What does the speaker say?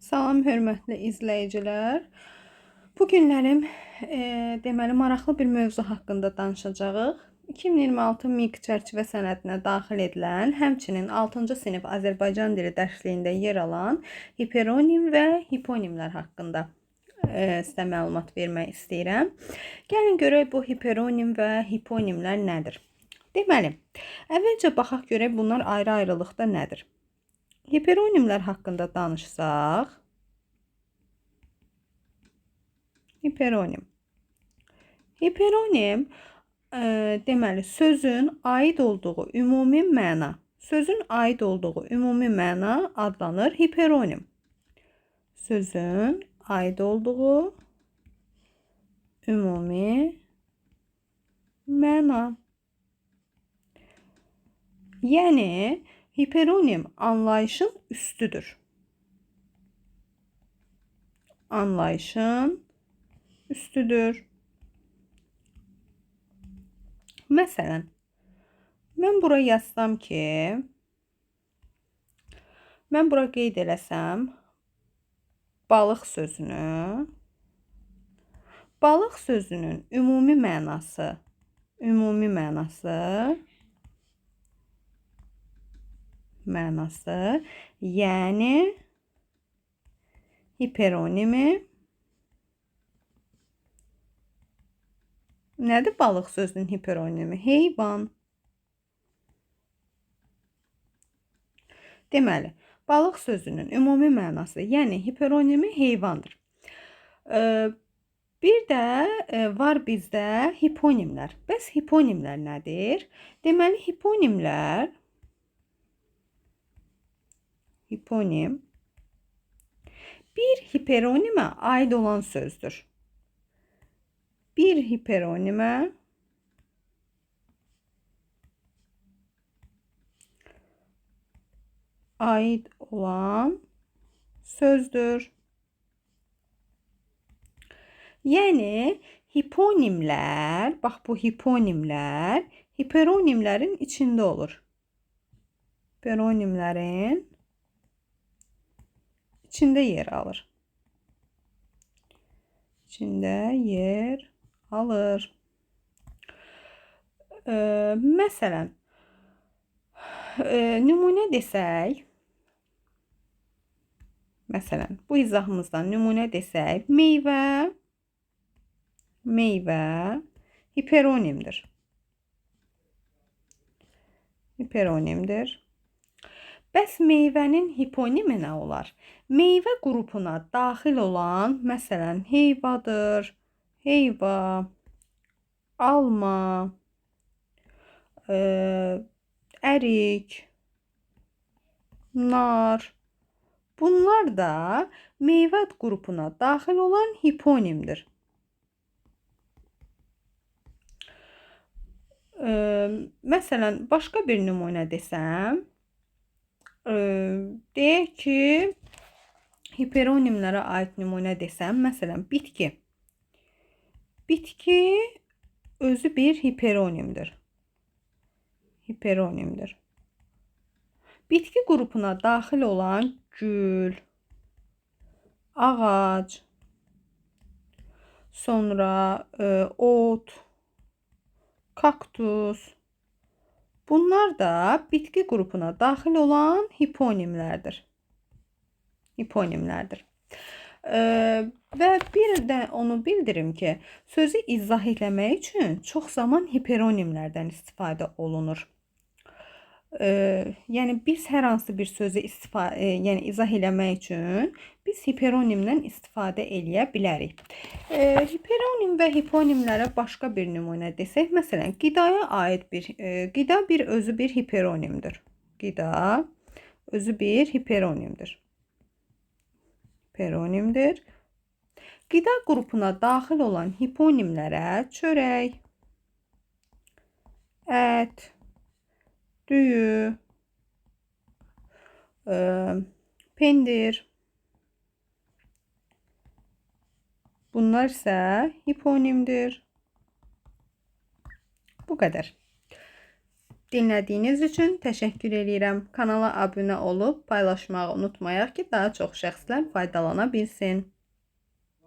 Salam hörmətli izləyicilər. Bu günlərim deməli maraqlı bir mövzu haqqında danışacağıq. 2026 MİQ çərçivə sənədinə daxil edilən, həmçinin 6-cı sinif Azərbaycan dili dərsliyində yer alan hiperonim və hiponimlər haqqında sizə məlumat vermək istəyirəm. Gəlin görək bu hiperonim və hiponimlər nədir? Deməli, əvvəlcə baxaq görək bunlar ayrı-ayrılıqda nədir? Hiperonimlər haqqında danışsaq, hiperonim. Hiperonim deməli sözün aid olduğu ümumi məna, sözün aid olduğu ümumi məna adlanır hiperonim. Sözün aid olduğu ümumi məna. Yəni hiperonim anlayışın üstüdür. Anlayışın üstüdür. Məsələn, mən bura yazsam ki, mən bura qeyd eləsəm balıq sözünü, balıq sözünün ümumi mənası, yəni hiperonimi nədir balıq sözünün hiperonimi? Heyvan. Deməli, balıq sözünün ümumi mənası, yəni hiperonimi heyvandır. Bir də var bizdə hiponimlər. Bəs hiponimlər nədir? Deməli, hiponimlər hiponim bir hiperonimə aid olan sözdür. Bir hiperonimə aid olan sözdür. Yəni hiponimlər, bax bu hiponimlər hiperonimlərin içində olur. Hiperonimlərin içində yer alır. İçində yer alır. Məsələn, nümunə desək, məsələn, bu izahımızdan nümunə desək, meyvə, meyvə hiperonimdir. Hiperonimdir. Bəs meyvənin hiponimi nə olar? Meyvə qrupuna daxil olan, məsələn, heyvadır, heyva, alma, ərik, nar. Bunlar da meyvə qrupuna daxil olan hiponimdir. Məsələn, başqa bir nümunə desəm, deyək ki, hiperonimlərə aid nümunə desəm, məsələn, bitki. Bitki özü bir hiperonimdir. Hiperonimdir. Bitki qrupuna daxil olan gül, ağac, sonra ot, kaktus. Bunlar da bitki qrupuna daxil olan hiponimlərdir. Hiponimlərdir. Və bir də onu bildirim ki, sözü izah eləmək üçün çox zaman hiperonimlərdən istifadə olunur. Yəni biz hər hansı bir sözü yəni izah eləmək üçün biz hiperonimdən istifadə eləyə bilərik. Hiperonim və hiponimlərə başqa bir nümunə desək, məsələn, qidaya aid bir qida bir özü bir hiperonimdir. Qida özü bir hiperonimdir. Hiperonimdir. Qida qrupuna daxil olan hiponimlərə çörək, ət, düyü, pendir. Bunlar isə hiponimdir. Bu qədər. Dinlədiyiniz üçün təşəkkür eləyirəm. Kanala abunə olub paylaşmağı unutmayaq ki, daha çox şəxslər faydalana bilsin.